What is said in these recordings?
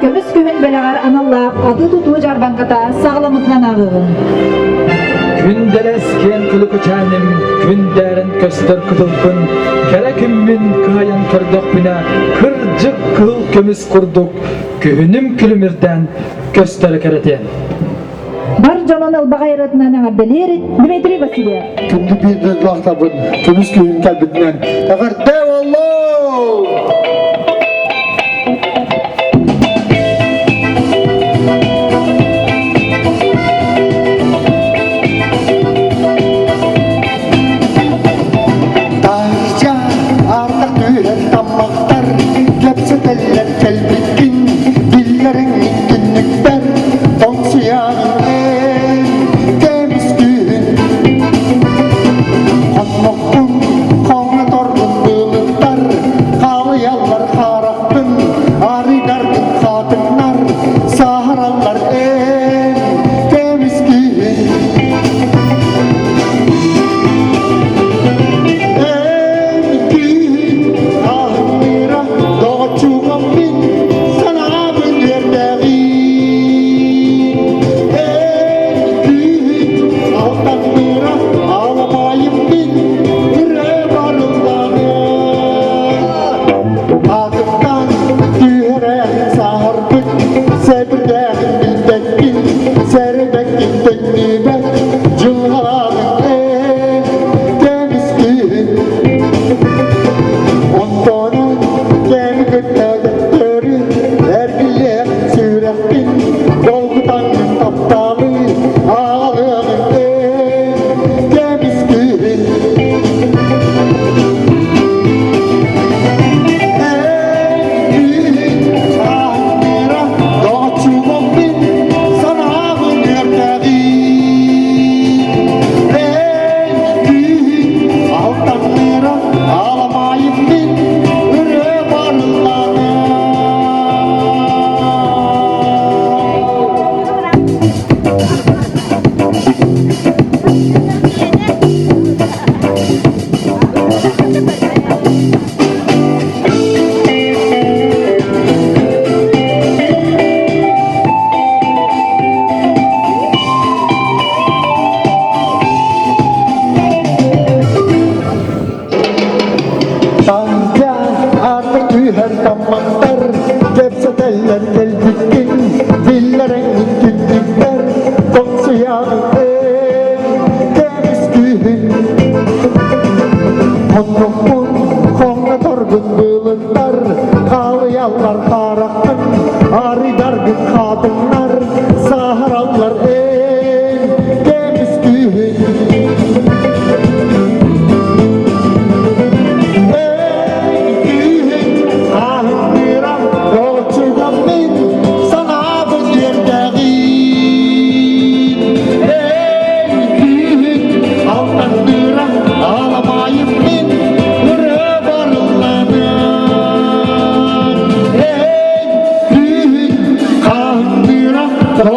көмүс күһүн бэлэҕэр аналлаах атыы-тутуу дьаарбаҥката саҕаламмытынан ааҕыаҕыҥ. Күндэлэс киэн кылыкычааним, күндээрэн көстөр кытылбын, кэрэ күммүн кыайан көрдөхпүнэ, кырдьык кыһыл көмүс курдук күһүнүм күлүмүрдээн көстөрө кэрэтиэн. Бар дьонун ылбаҕай ырыатынан эҕэрдэлиир Дмитрий Васильев. Күндү биир дойдулаахтарбын көмүс күһүн кэлбитинэн эҕэрдэ буоллун! Таһырдьа ардах түһэр таммахтар кэпсэтэллэр кэлбиккин биллэриҥ түннүкпэр тоҥсуйаҕын көмүс күһүн хоннохпун хоҥноторбун былыттар хаалыйаллар харахпын арыйдаргын хатыҥнар саһараллар эн көмүс күһүн эн күһүн аһыныра доҕоччугам мин санаабын үөрдэҕин эн күһүн алтанныра аламайым мин ырыа барыллаҕын Атыттан түһэрээхин саһарбыт, сэбирдээхин билбэккин, сэрэбэккин төннүбэт, дьылҕалаабыт эн кэмискиһин. Онтонун кэми кытта төттөрү эргиллиэх сүрэхпин, долгутаҥҥын тапталы аҕалыаҕын эн кэмискиһин. Таҥха аты түһэр таммахтар кэпсэтэллэр кэлбиккин биллэрэҥ түннүктэр тоҥсуйаҕын кэбис күүһүн Хоннохпун хоҥноторгун былыттар хаалыйаллар харахпын арыйдаргын хатыҥнар саһараллар эн кэбис күүһүн Эн күүһүн хаһыҥныыра оччугаммын санаабын үөрдэҕин Эн күүһүн алтанныыра аламайым мин ырыа барылланан Эн күүһүн хаһыҥныыра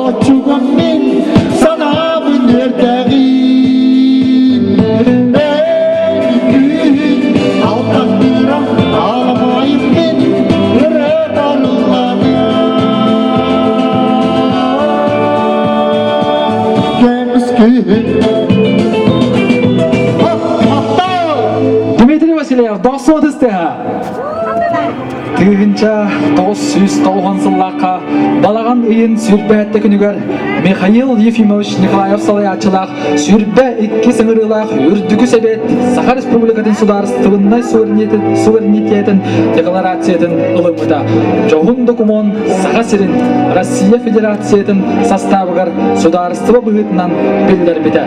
оччугам мин санаабын үөрдэҕин Эн күүһүн алтанныыра аламайым мин ырыа барылланан Дмитрий Васильев, дохсуот истэһэ. 1990 сыллаахха балаҕан ыйын сүүрбэһэтте күнүгэр Михаил Ефимович Николаев салайааччылаах сүрбэ икки сыҥырыылаах Үрдүкү Сэбиэт Саха Республикатын судаарыстыбыннай суверенитетын декларациятын ылыммыта. Дьоһун докумуон Саха сирин Россия Федерациятын састаабыгар судаарыстыба быһыытынан биллэрбитэ.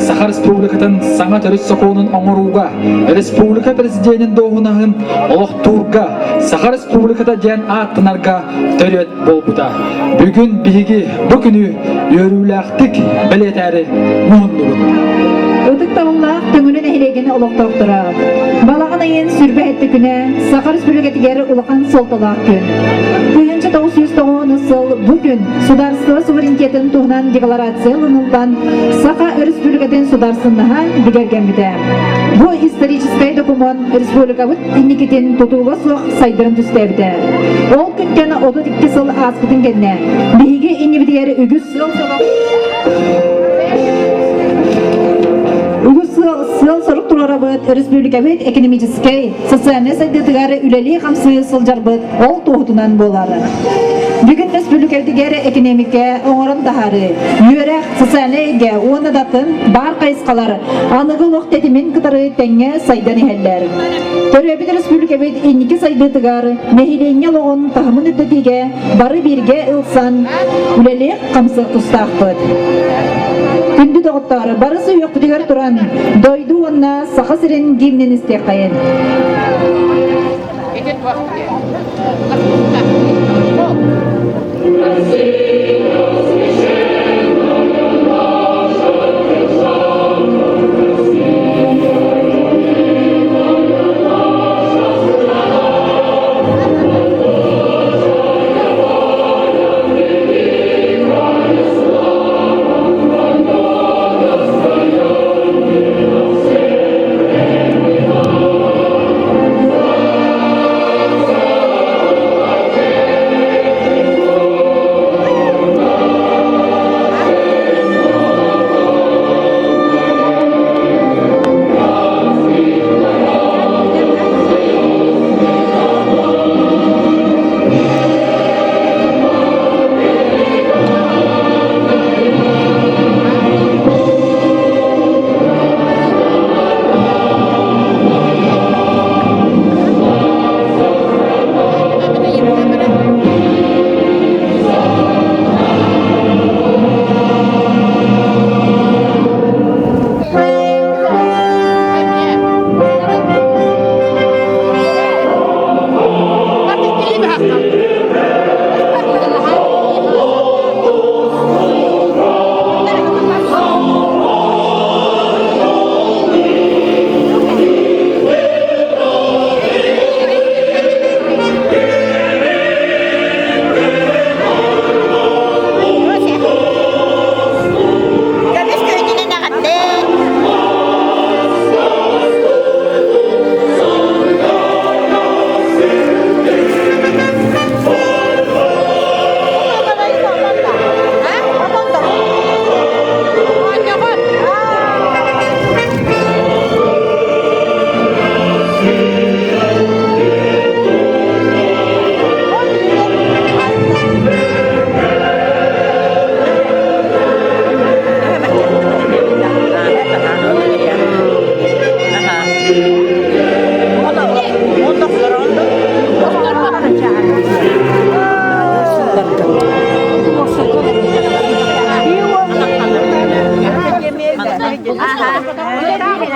Саха Республикатын саҥа төрүт сокуонун оҥорууга республика президенин дуоһунаһын олохтуурга Саха Республиката диэн ааттанарга төрүөт буолбута. Бүгүн биһиги бу күнү үөрүүлээхтик бэлиэтээри муһуннубут. Ытыктабыллаах Төҥүлү нэһилиэгин олохтоохторо Балаҕан ыйын сүрбэһэтти күнэ Саха Республикатыгар улахан суолталаах күн. 1909 сыл бу күн Судаарыстыба суверенитетын туһунан декларация ылыныллан, Саха Өрөспүүбүлүкэтин судаарсыннаһа бигэргэммитэ. Бу историческай докумуон республикабыт инникитин тутулуга суох сайдарын түстээбитэ. Ол күнтэн 32 сыл ааспытын кэннэ, биһиги иннибитигэр үгүс Үгүс сыал-сорук туруорабыт, өрөспүүбүлүкэбит экономическэй, социальнай сайдыытыгар үлэлии-хамсыы сылдьарбыт ол туоһутунан буолар. Бүгүн өрөспүүбүлүкэбитигэр экэниэмикэ оҥорон таһаарыы, үөрэх, социальнай эйгэ уонна да атын баар хайысхалар аныгы олох тэтимин кытары тэҥҥэ сайдан иһэллэр. Төрөөбүт өрөспүүбүлүкэбит инники сайдыытыгар нэһилиэнньэ олоҕун таһымын үрдэтиигэ бары бииргэ ылсан үлэлиэх-хамсыах тустаахпыт. Күндү доҕоттоор, бары сүһүөхпүтүгэр туран, дойду уонна Саха сирин гимнин истиэххэйин. Көмүс күһүнүнэн эҕэрдэ!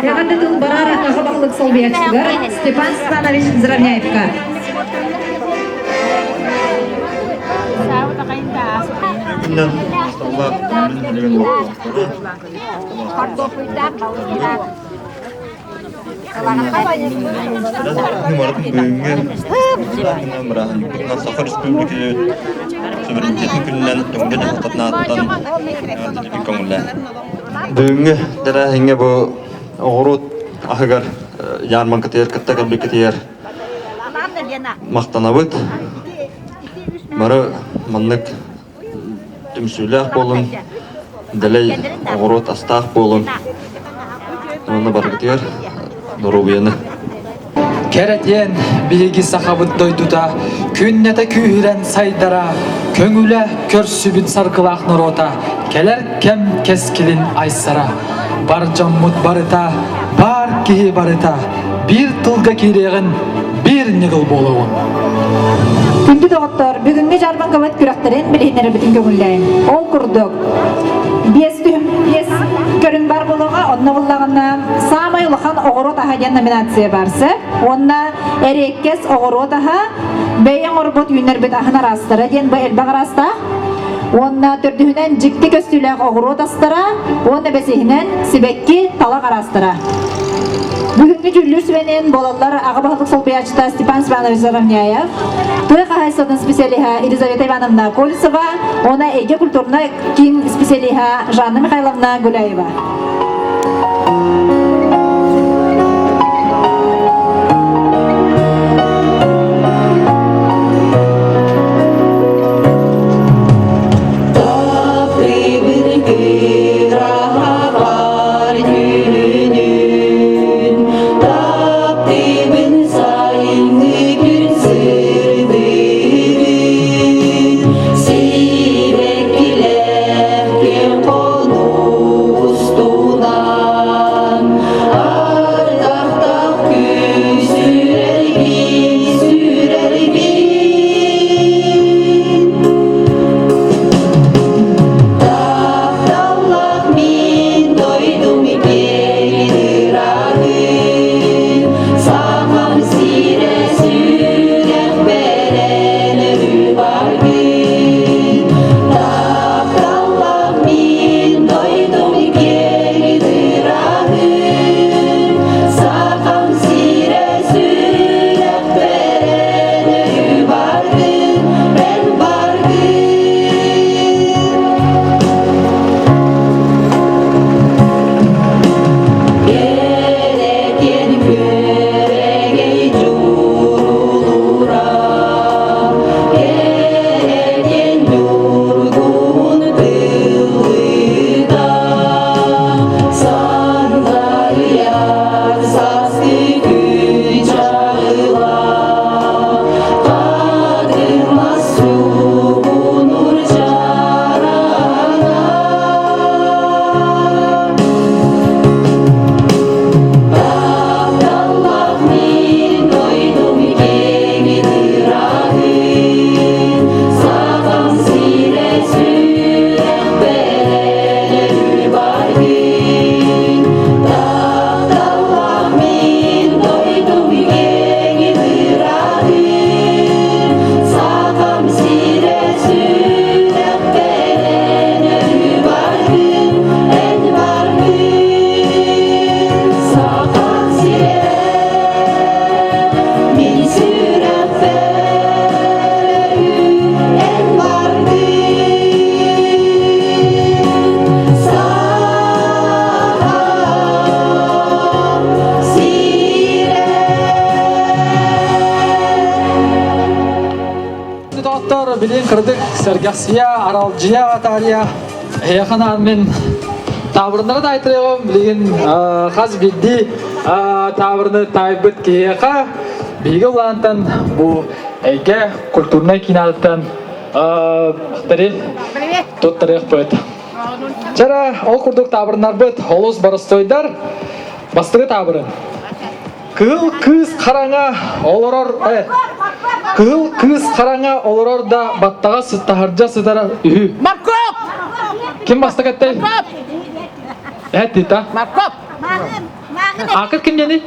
Эҕэрдэ тыл барар аҕа баһылык солбуйааччытыгар Степан Степанович Заровняевка. Күннэн махталлаах мин Бүгүҥҥү Саха Республикатын суверенитетин күнүнэн Төҥүлү дьаһалтатын аатыттан көҥүллээн. Бүгүҥҥү тэрээһиҥҥэ бу оҕуруот аһыгар ярмаркатыгар кытта кэлбиккитигэр махтанабыт. Бары маннык түмсүүлээх буолуҥ, дэлэй оҕуруот астаах буолуҥ уонна барыгытыгар доруобуйаны. Кэрэтиэн биһиги сахабыт дойдута күннэтэ күүһүрэн сайдара, көҥүлэ көрсүбүт саргылаах норуота кэлэр кэм кэскилин айсара. Бар дьоммут барыта, баар киһи барыта биир тылга киириэҕин, биир ньыгыл буолуоҕун. Күндү доҕоттор, бүгүҥҥү дьаарбаҥкабыт күрэхтэрин билиһиннэрэрбитин көҥүллээҥ. Ол курдук, биэс түһүм, биэс көрүҥ бар буолуоҕа, онно буллаҕына саамай улахан оҕуруот аһа диэн номинация барса, уонна эриэккэс оҕуруот аһа, бэйэ оҥорбут үүннэрбит аһын араастара диэн бу элбэх араастаах. Уонна төрдүһүнэн дьикти көстүүлээх оҕуруот астара, уонна бэсиһинэн сибэкки талах араастара. Бүгүҥҥү дьүүллүүр сүбэнэн буолаллар аҕа баһылык солбуйааччыта Степан Степанович Заровняев, тыа хаһаайыстыбатын специалиһа Елизавета Ивановна Колесова уонна эйгэ культурнай киин специалиһа Жанна Михайловна Гуляева. Таптыыбын сайыҥҥы күн сырдыгын, сибэккилээх күн хонустунан, ардахтаах күн сүрэрбин, сүрэрбин. Тапталлаах мин дойдум киэҥ ырааһын, Сахам сирэ сүрэхпэр эн өрүү бааргын. Тапталлаах мин дойдум киэҥ ырааһын, Сахам сирэ сүрэхпэр эн өрүү бааргын, эн бааргын. Кэрэтиэн күөрэгэй дьурулура, кэрэтиэн ньургун тыллыта, сандарыйар сааскы күн чаҕыла, хатыҥ мас сугунур чараҥа. Тапталлаах мин дойдум киэҥ ырааһын, Сахам сирэ сүрэхпэр өлүү баргын. Тапталлаах мин дойдум киэҥ ырааһын, Сахам сирэ сүрэхпэр өлүү баргын, эн баргын. Сахам сирэ мин сүрэхпэр эн баргын. Сахам сирэ. Доҕоттор, билин кырдык сэргэхсийэ, аралдьыйа таарыйа эһиэхэ анаан мин таабырыннары таайтарыаҕым. Билигин хас биирдии таабырыны таайбыт киһиэхэ биһиги улаантан бу эйгэ культурнай киинатыттан тари туттарыахпыт. Чара ол курдук таабырыннарбыт олус боростуойдар. Бастакы таабырын. Кыһыл кыыс хараҥа олорор э, Кыһыл кыыс хараҥа олорор да баттаҕа таһырдьа сытара үһү. Марков! Ким бастак эттэй? Э, Тита. Марков! Акыр ким диэний?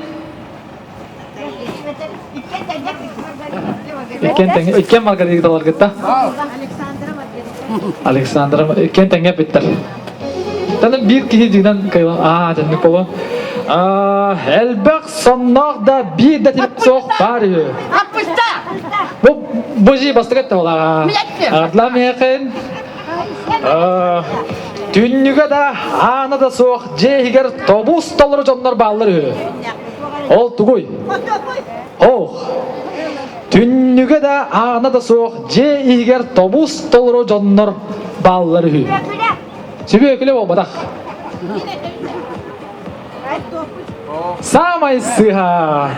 Иккен тэҥэ, иккен Маргарита таларгытта. Александра, иккен тэҥэ биттэр. Таны биир киһи дьиҥинэн кыйла аа дьэнник боло. Элбэх сонноох да биир да тилип суох баар үһү. Аппыста! Бу бу жи бастык этте болаа. Ардла миэхин түннүгэ да аана да суох дьиэ иһигэр тобус толору дьоннор бааллар үһү. Ол тугуй? Ох! Түннүгэ да аана да суох дьиэ иһигэр тобус толору дьоннор бааллар үһү. Сүбүөкүлэ буолбатах. Саамай сыыһа.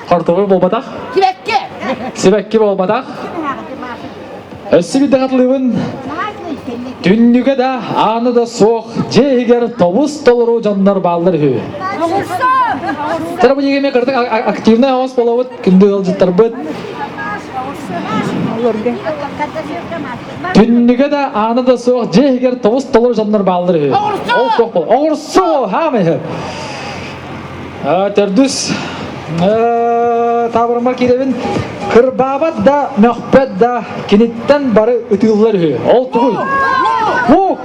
Хортуопуй буолбатах. Сибэкки! Сибэкки буолбатах. Өссө биирдэ хатылыыбын. Түннүгэ да, ааны да суох, дьиэ иһигэр тобус толору дьоннор бааллар үһү. Чара бу дьиэгэ кырдык активнай оҕус болобут, күндү ыалдьыттарбыт. Түннүгэ да, ааны да суох, дьиэ иһигэр тобус толору дьоннор бааллар үһү. Ол туох бол? Оҕурсу! Хаамай үһү. Төрдүс таабырыммар киирэбин. Кырбаабат да, мөхпөт да, киниттэн бары ытыыллар үһү. Ол тугуй? Бу!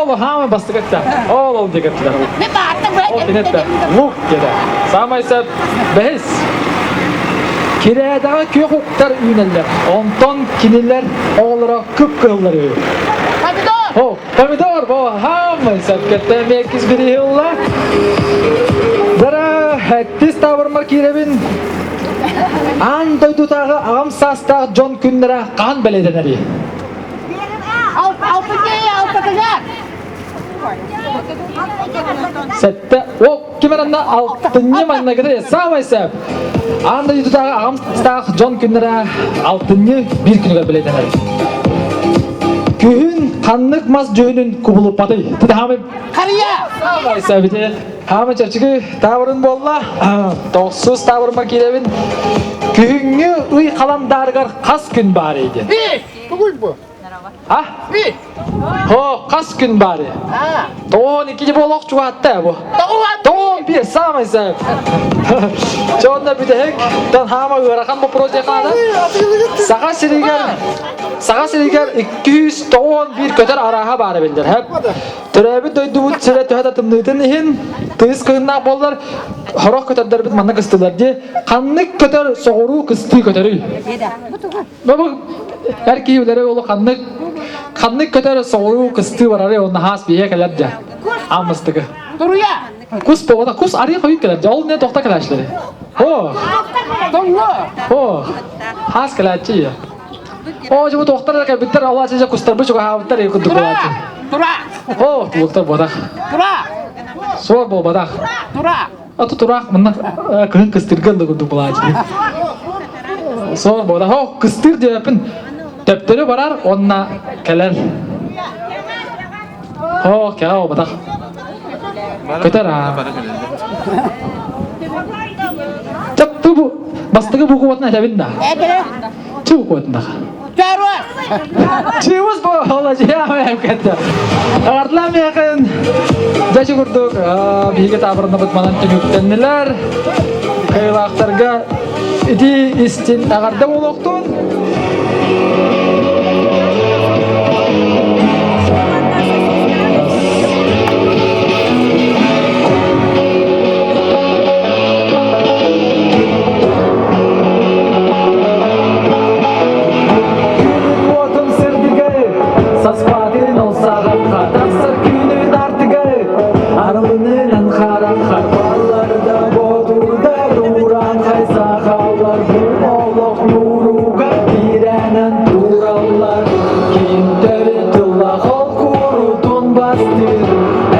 Ол хаама бастыкытта. Ол ол дегеттилер. Ол кинетте. Лук деді. Самай сөп бэһис. Кирээдэҕэ күөх уктар үүнэллэр. Онтон кинилэр оҕолоро кып-кыһыллар үһү. Помидор! О, помидор, бо, хаамай сөпкеттен меккис бириһи ылла. Дара, хэттис табырмар киирэбин. Аан дойдутааҕы аҕам саастаах дьон күннэрэ хаһан бэлиэтэнэрий? Сэттэ, о, ким эрэннэ алтынньы маннагыты самай сөп. Аан дойдутааҕы аҕам саастаах дьон күннэрэ алтынньы биир күнүгэр бэлиэтэнэр. Күһүн ханнык мас дьүһүнүн кубулуппатый? Тытаамай Харыйа! Самай сөп ити. Хаама чэрчики таабырын буолла. Тохсус таабырыма киирэбин. Күһүҥҥү ый халандаарыгар хас күн баар диэн. Тугуй бу? А? Хо, хас күн баары? Тоон икки буолуох чугаатта бу. Тоон биир самый сөп. Чонна бүтэһик тан хаама ыарахан вопрос диэхаада. Саха сиригэр Саха сиригэр 291 көтөр арааһа баара биллэр. Хэп. Төрөөбүт дойдубут сирэ төһө да тымныытын иһин тыйыс кыһыннаах буоллар хорох көтөрдөрбүт манна кыстыылар дии. Ханнык көтөр соҕуруу кыстыы көтөрүй? Бу эр киһи үлэри олу ханнык ханнык көтөр соҕуруу кыстыы барары ол наһаас биһиэ кэлэр дьэ. Аммыстыгы. Туруйа! Кус боҕота кус арыы хойут кэлэр дьэ. Ол не тохта кэлээчилэри. О! Тоҥҥо! О! Хаас кэлээччи. Оо, дьэ бу туохтар эрэ кэлбиттэр, ол ача кустарбы чугаһаабыттар и курдук Тура! буолааччы. Тура! Оо, тулуктар буотах. Тура! Суор буолбатах. Тура! Аты тураах мынна кыһын кыстырга ылла курдук буолааччы. Суор буолбатах. Оо, кыстыыр диэппин төптөрү барар уонна кэлэр. Оо, кэҕэ буолбатах. Көтөр аа. Чап бу бастакы букватын этэбин да. Чу букватын Чаруас! Чуус буола дьиэ кетте. Арлам якын. Дьэ курдук биһиги таабырынабыт манан түмүктэннилэр. Кыайыылаахтарга ити истин эҕэрдэ буолуохтун. Уотун сырдыгы, саспатын ол саҕахха тахсар күнүн артыгы, арылынынан харахха балларда боотурдар ууран хайсахалар бу олох нууруга тирэнэн тураллар ким төрүт тыла холкурутун бастыр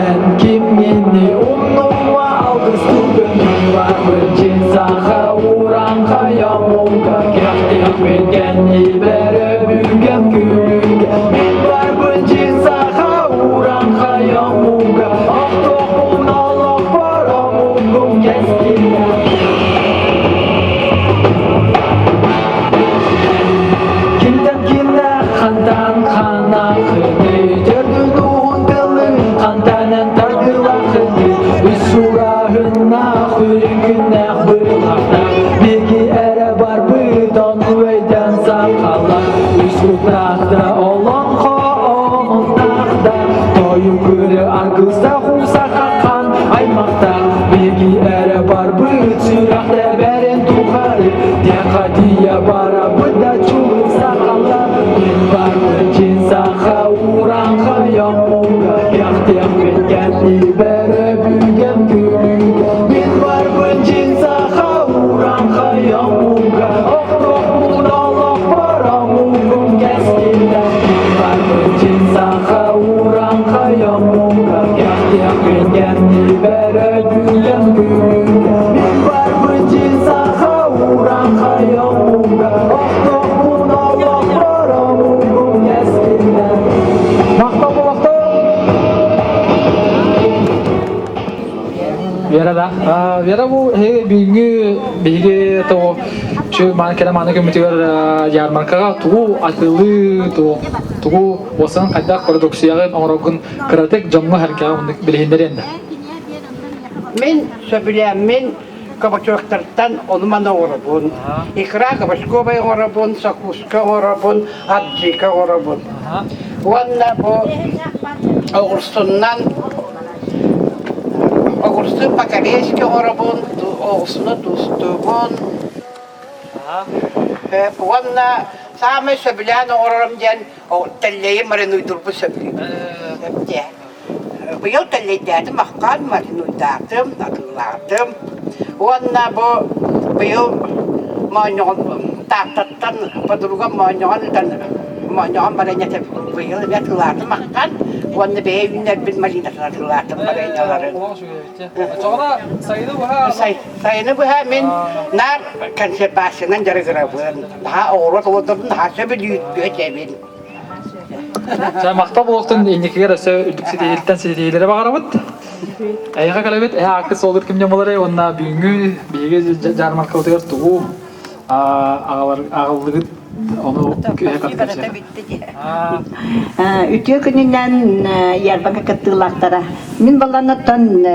эн кимҥини умнума алгыстыгын барбын саха уран хайамуга кэхтиэхпин кэннибэр өбүгэм күлүгэ мин барбын дьин саха уран хайамуга охтохпун олохпор омугум кэскилэ Кимтэн кимнээх хантан ханаахыный Төрдүн уһун тылын хантанан тардылахыный Үс сурааһыннаах үрүҥ күннээх быылахтаах Биһиги эрэ барбыт ону өйдөөн сахалар Үс куттаах да олоҥхо омуннаах да Тойук ыры аргыстаах усахахан аймахтаах Биһиги эрэ барбыт сүрэх тэбэрин тухары Диэхэ барабыт да чулуу сахалар Мин барбыт чин саха уран хайамуга Кэхтиэхпин кэннибэр өбүгэм күлүгэ Мин барбын чин саха уран хайамуга Охтохпун олохпор омугум кэскилэ Мин барбын чин саха уран хайамуга Кэхтиэхпин кэннибэр өбүгэм күлүгэ Мин барбын чин саха уран хайамуга Охтохпун олохпор омугум кэскилэ Махтал махтал Вера да. Вера бу бүгүҥҥү биһиги того чү маан кэлэ мааны көмүтүгэр ярмаркаҕа тугу атылыы тугу уосан хайдах продукцияҕын оҥороргун кыратык дьоҥҥо сэргэҕэ оннук билиһиннэриэн да. Мин сөбүлээммин кабачоктартан ону-маны оҥоробун. Икра кабачковай оҥоробун, сокуска оҥоробун, аджика оҥоробун. Уонна бу. Оҕурсуннан оҕурсу по-корейски оҥоробун, оҕурсуну туустуубун. Уонна саамай сөбүлээн оҥорорум диэн тэллэйи маринуйдуурбун сөбүлүүбүн. Быйыл тэллэйдээтим, аххаан маринуйдаатым, атыылаатым. Уонна бу быйыл моонньоҕон Тааттаттан подругам моонньоҕон ыытан моонньоҕон барыанньата быйыл эмиэ атыылаатым аххан уонна бэйэ үүннэрбит малинатын атыылаатым барыанньаларын. Оччоҕуна сайыны быһа Сайыны быһа мин наар консервациянан дьарыгырабын. Наһаа оҕуруот олордорбун наһаа сөбүлүүр этэбин. Чэ, махтал буолуохтун инникигэр өссө үрдүк ситиһиилтэн ситиһиилэри баҕарабыт. Эйиэхэ кэлэбит, эһэ ааккыт суолур ким дьомолорой уонна бүгүҥҥү биһиги дьаармаркабытыгар тугу аҕаллыгыт ону күһэ Үтүө күнүнэн ярмарка кыттыылаахтара. Мин баланыттан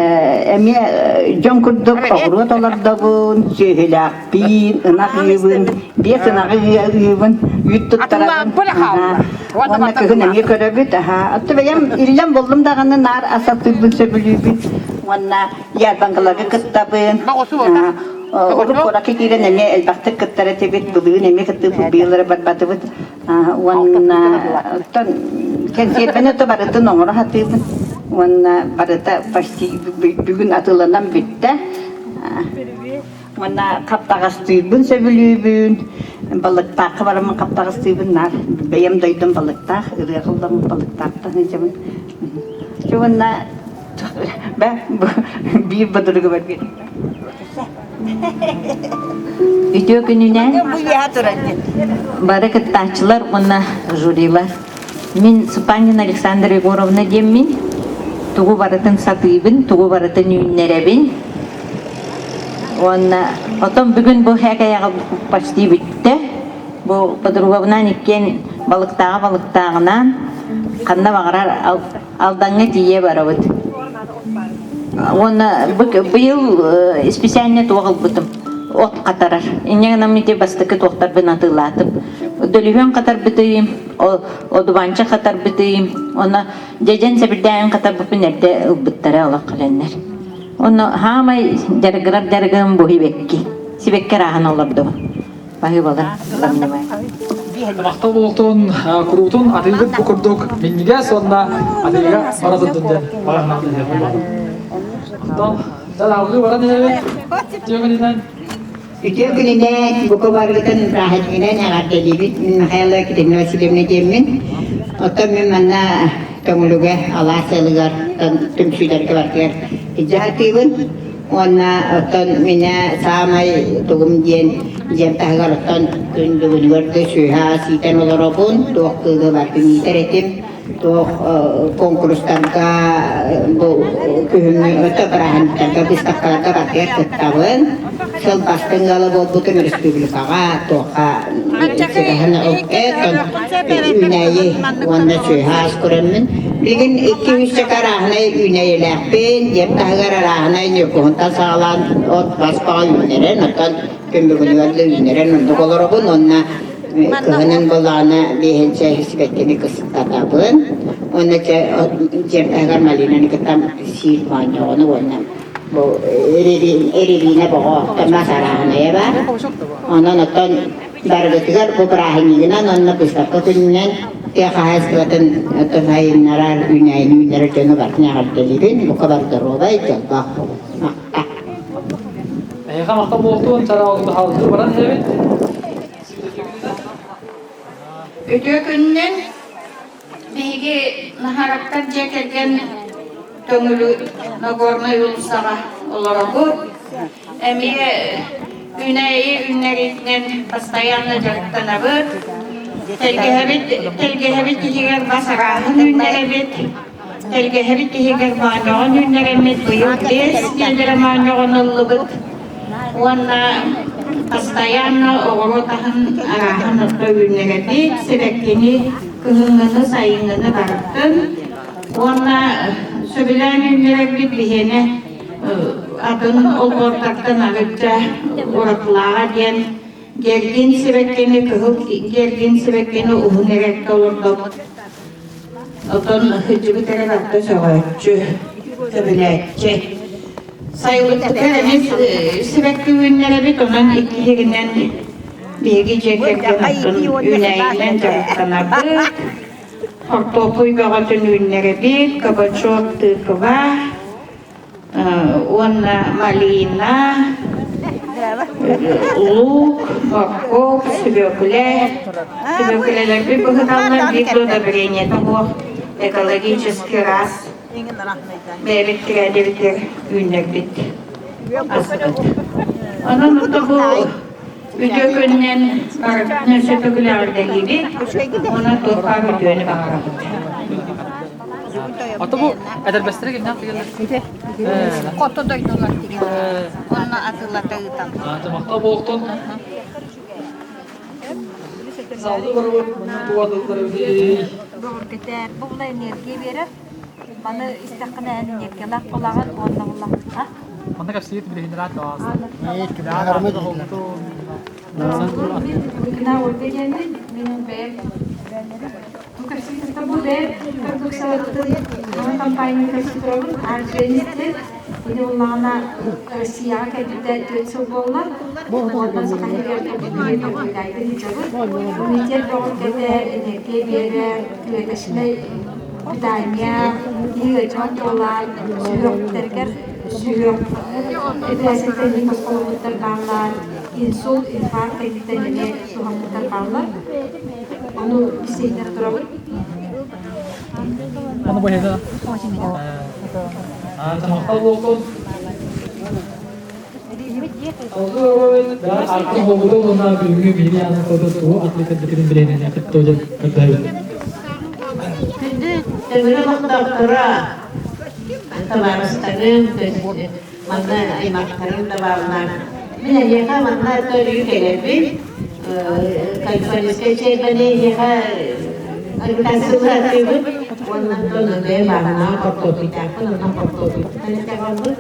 эмиэ дьон курдук оҕуруот олордобун, сүөһүлээхпин, ынах ыыбын, биэс ынаҕы ыыбын, үүт туттарабын. Уонна кыһын эмиэ көрөбүт. Оттон бэйэм иллэм буллум даҕаны наар ас астыырбын сөбүлүүбүн. Уонна ярмаркаларга кыттабын. Урут куоракка киирэн эмиэ элбэхтик кыттар этибит, былырыын эмиэ кыттыыбыт, быйыл эрэ барбатыбыт. Уонна оттон кэнсиэрбэни то барытын оҥоро сатыыбын. Уонна барыта почти бүгүн атыыланан бүттэ. Уонна хаптаҕастыырбын сөбүлүүбүн. Балыктаахха бараммын хаптаҕастыыбын наар. Бэйэм дойдум балыктаах, ырыа ылламмыт балыктаахтан сылдьабын. Уонна биир бодуругубар биир. Үтүө күнүнэн бары кыттааччылар уонна жюрилар. Мин Супанина Александра Егоровна диэммин. Тугу барытын сатыыбын, тугу барытын үүннэрэбин. Уонна отон бүгүн бу хээкэйэҕэ почти бүттэ. Бу подругабынаан иккиэн балыктааҕа балыктааҕынаан ханна баҕарар Алдаҥҥа тиийэ барабыт. Уонна быйыл специально туох ылбытым от хатарар. Инньэ гынан ити бастакы туохтарбын атыылаатым. Дөлүһүөн хатарбытыйым, одуванча хатарбытыйым, уонна дьэдьэн сэбирдээҕин хатарбыппын эрдэ ылбыттара олох кэлэннэр. Онно хаамай дьарыгырар дьарыгым бу сибэкки. Сибэкки арааһын олордум. Баһыыбалар Махтал буолтун, куруутун атыыгыт бу курдук минньигэс уонна атыыга бара сылдьын диэн баҕарнаах Махтал. Алгыы баран иһэбит. Үтүө күнүнэн. Үтүө күнүнэн, бука барыгытын бырааһынньыгынан эҕэрдэлиибит. Мин Михаила Екатерина Васильевна диэммин. Оттон мин манна Төҥүлүгэ алаас ыалыгар түмсүүлэргэ барытыгар илдьэ сатыыбын. Уонна оттон минэ саамай тугум диэн дьиэм таһыгар оттон күн бүгүнүгэр да сүөһэ ас иитэн олоробун, туох кыылы барытын иитэр этим, туох куонкурустарга бу күһүҥҥү өтө бырааһынньыктарга, быыстапкаларга барытыгар кыттабын. Сыл бастыҥ ыала буолбутум республикаҕа туохха сыгаһын үүнээйи уонна сүөһэ ас көрөммүн. Билигин 200 чака арааһынай үүнээйилээхпин, дьиэм таһыгар арааһынай ньургуһунтан саҕалаан от бас баҕа үүннэрэн, оттон күн бүгүнүгэр да үүннэрэн оннук олоробун уонна кыһынын былаана биэһинчэ сибэккини кыстатабын. Уонна дьиэм таһыгар малинаны кытта сиир моонньоҕону уонна бу эрилиинэ боҕо томас арааһынайа баар. Онон оттон барыгытыгар бу бырааһынньыгынан уонна быыстапка күнүнэн тыа хаһаайыстыбатын туһайыннарар, үүнээйини үүннэрэр дьону барытын эҕэрдэлиибин. Бука бар доруобай, дьоллоох буолун. Эһиэхэ махтал буолтун, чараалгы хаалгыы баран иһэбит. Үтүө күнүнэн Биһиги Наһараптар дьиэ кэргэн Төҥүлү Нагорнай уулуссаҕа олоробут. Эмиэ үүнээйи үүннэриитинэн постоянно дьарыктанабыт. Тэлгэһэбит, тэлгэһэбит иһигэр бас арааһын үүннэрэбит. Тэлгэһэбит иһигэр моонньоҕон үүннэрэммит быйыл биэс биэдэрэ моонньоҕон ыллыбыт. Уонна постоянно оҕуруот аһын арааһын отто үүннэрэбит, сибэккини кыһыҥҥыны, сайыҥҥыны барытын. Уонна сөбүлээн үүннэрэрбит биһиэнэ атын олбуортартан арыычча уратылааҕа диэн гергин сибэккини, кыһыл гергин сибэккини уһун эрэккэ олордобут. Оттон сылдьыбыт эрэ барыта сөҕөөччү, сөбүлээччи. Сайылыкпытыгар эмиэ сибэкки үүннэрэбит, онон иккиһигинэн биһиги дьиэ кэргэн оттон үүнээйинэн дьарыктанабыт. Хортуоппуй бөҕөтүн үүннэрэбит, кабачок, тыква, уонна малина, лук, моркуоп, сүбүөкүлэ. Сүбүөкүлэлэрбит быһыталлар биир да удобрениета суох экологический раз бэйэбит тирээдибитигэр үүннэрбит аспыт. Онон бу үтүө күнүнэн барытын өссө төгүл эҕэрдэлиибит уонна туох баар үтүөнү баҕарабыт. Ото бу эдэрбэстэрэ кимнээх тигеллэр? Хоту дойдулар тигеллэр. Онно атыылата ыыталлар. Махтал буолуохтун. Салгыы барабыт мунна тугатыллар эбитий. Бөҕөргөтөр. Бу була энергия биэрэр. Маны истэххинэ эн энергиялаах буолаҕын уонна була. Манна кэпсиир билиһиннэрээт баҕас. Мин Ольга диэммин, мин бэйэм Бу кэпсииртэн бу бэйэм продукциябытын саҥа компания кэпсии турабын. Ардженисти ини уллаҕына Россияҕа кэлбитэ 4 сыл буолла. Онтон Саха сиригэр кэлбитигэр наблюдайдыы сылдьабыт. Иммунитет бөҕөргөтөр, энергия биэрэр, клеточнай питание, киһи ыалдьыбат буолар, сүһүөхтэригэр сүһүөх эпэрээссийэттэн иһин босхоломмуттар бааллар, инсульт, инфаркт кэнниттэн эмиэ туһаммыттар бааллар. Ону истиһиннэрэ турабыт. Аны быһыыта. Махтал буолтун. Артын болбута уонна бүгүҥҥү биһиги аанын кытта тугу атыылатарбытын билиэнэ кытта көрдөһөбүт. Күндү төҥүрү олохтоохторо, табаарыстарым, манна аймахтарым да бааллар. Мин эһиэхэ манна өрүү кэлэбин. Калифорнийскай чиэрбэни эһиэхэ агитациялаатыыбын. Уонна онтон бэйэм бааһынаҕа хортуоппуйдаахпын, онон хортуоппуйбуттан итэҕэлбин.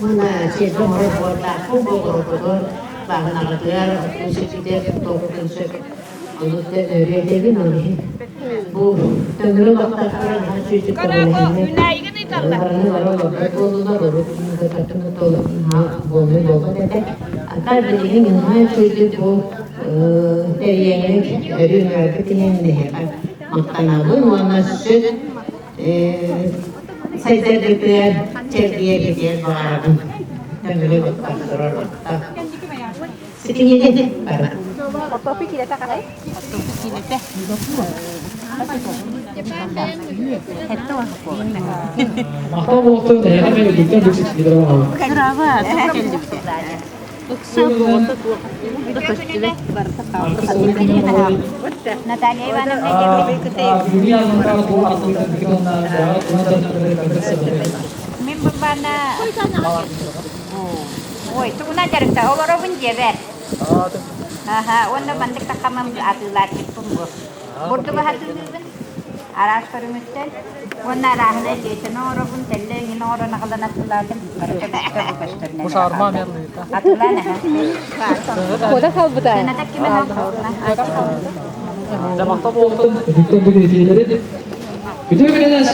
Уонна чиэрбэ оҥорор буордаахпын, бу оҕуруоккутугар, бааһынаҕытыгар, оттуу сиргитигэр туттуоххутун сөп. Ону өрүү этэбин, ол иһин бу төҥүрү олохтоохторо наһаа үчүгэйдик көҕүлэһэннэр барыны бары олорбот буоллулар, урут буолуой буолбат этэ. Ата билигин наһаа үчүгэйдик бу тэрийэҥҥит өрүү ыҥыраргыт иһин биһиэхэ махтанабын уонна сүт сайдаргытыгар, чэлгийэргитигэр баҕарабын. Төҥүрү олохтоохторо Ситиһиини бары. Хортуоппуй киилэтэ хаһай? Хортуоппуй киилэтэ. Махтал буолтун, эһиэхэ мен үрдүктэн үрдүк ситиһиилэри баҕарабын. Браво, кэллибит. Ыкса буолта туох да көстүбэт барыта Наталья Ивановна Мин бу Ой, тугунан дьарыкта олоробун дьиэбэр. Аха, уонна маннык тахамам атыылааччыппын бу. Бурдук атыылыыбын араас көрүҥүттэн уонна арааһынай лиэтин оҥоробун, тэллэй эҥин оҥорон аҕалан атыылаатым. Барыта бүттэ бу көстөрүнэн. Бу шаурма мерлыыта. Атыылаан аха. Кода халбыта. Сыаната кимэн Махтал буолтун, үтүктэн бүгүн Үтүө күнүнэн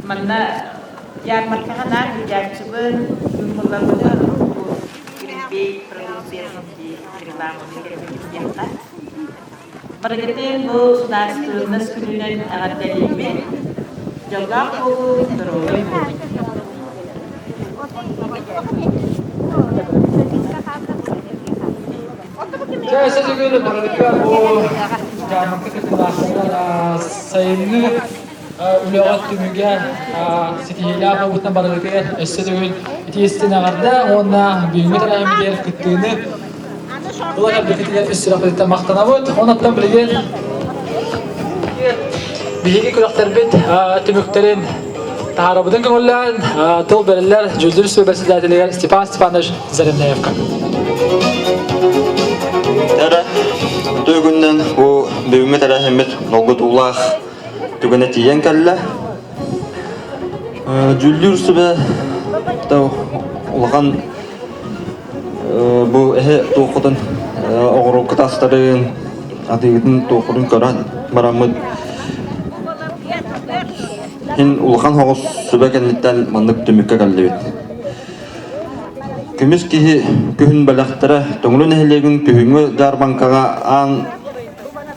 Манна ярмаркаҕа наар ыйааччыбын, булларбытын Гринбей продукциятын рекламаны кэлбитиэххэ. Барыгытын бу судаарыстыбаннас күнүнэн эҕэрдэлиибин! Дьоллоох буолуу, доруобай буолуу! Чэ, өссө барытыгар бу дьаарбаҥка кыттыылаахтара сайыҥҥы үлэҕэ түмүгэ ситиһиилээх буолбутунан барытыгар өссө төгүл итиистин эҕэрдэ уонна бүгүҥҥү тэрээһиммитигэр кыттыыны Ыла кэлбиккитигэр үс сүрэхпититтэн махтанабыт. Онон билигин биһиги күрэхтэрбит түмүктэрин таһаарабытын көҥүллээн тыл бэриллэр дьүүллүүр сүбэ председателигэр Степан Степанович Заремнаевка. Эрэ үтүө күннэн бу бүгүҥҥү тэрээһиммит долгутуулаах түгэнэ тиийэн кэллэ. Дьүүллүүр сүбэ улахан бу эһэ туоххутун оҕуруоккут астарын атыыгытын туоххутун көрөн бараммыт Һин улахан соҕус сүбэ кэнниттэн маннык түмүккэ кэллибит. Көмүс киһи күһүн бэлэхтэрэ Төҥүлү нэһилиэгин күһүҥҥү дьаарбаҥкаҕа аан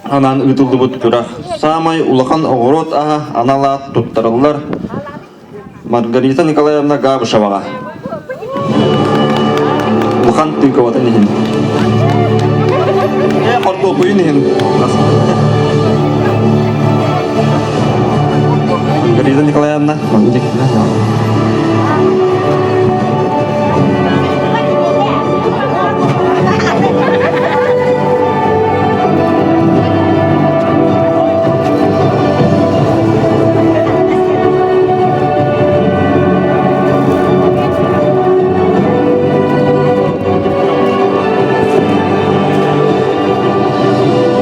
анаан ыытыллыбыт күрэх. Саамай улахан оҕуруот аһа анал аат туттарыллар Маргарита Николаевна Габышеваҕа. Улахан тыыкабатын иһин. Ээ, хортуоппуйун иһин. Маргарита Николаевна,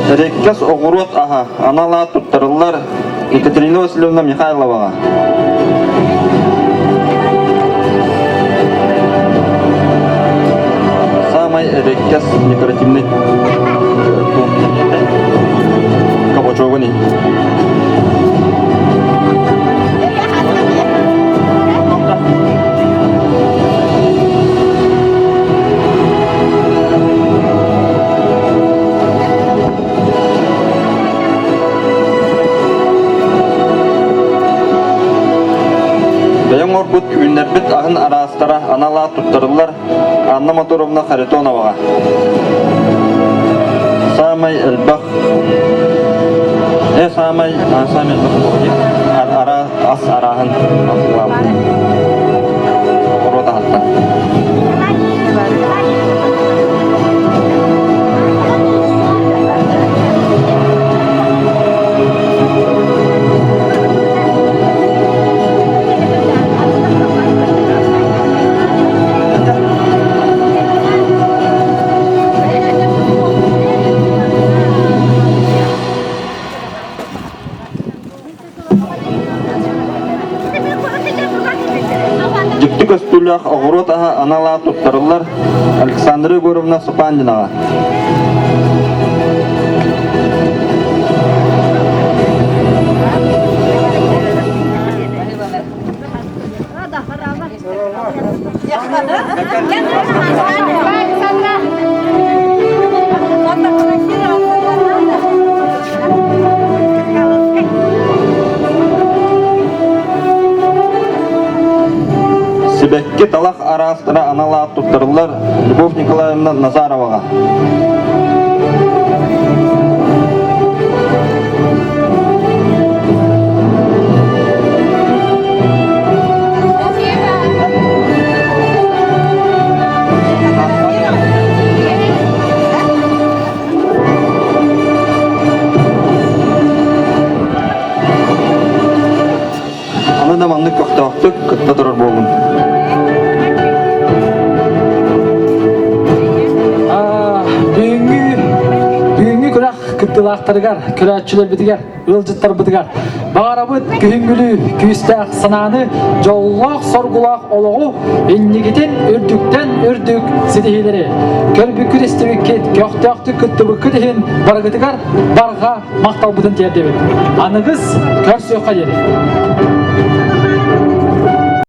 Эрэккэс оҕуруот аһа анал аат туттарыллар Екатерина Васильевна Михайловаҕа. Саамай эрэккэс декоративный кабачогун Бэйэҥ оҥорбут үүннэрбит аһын араастара анал аат туттарыллар Анна Моторовна Харитоноваҕа. Саамай элбэх э саамай саамай элбэх ара ас арааһын оҕуруот аһыттан. Дьикти көстүүлээх оҕуруот аһа анал аат туттарыллар Александра Егоровна Супандинаҕа. Сибэкки талах араастара анал аат туттарыллар Любовь Николаевна Назароваҕа. Аны да маннык көхтөөхтүк кытта турар буоллун. Бүгүҥҥү бүгүҥҥү күрэх кыттыылаахтарыгар, көрөөччүлэрбитигэр, ыалдьыттарбытыгар баҕарабыт күһүҥҥүлүү күүстээх санааны, дьоллоох-соргулаах олоҕу, иннигитин үрдүктэн үрдүк ситиһиилэри көрбүккүт истибиккит, көхтөөхтүк кыттыбыккыт иһин барыгытыгар барҕа махталбытын тиэрдэбит. Аныгыс көрсүөххэ диэри.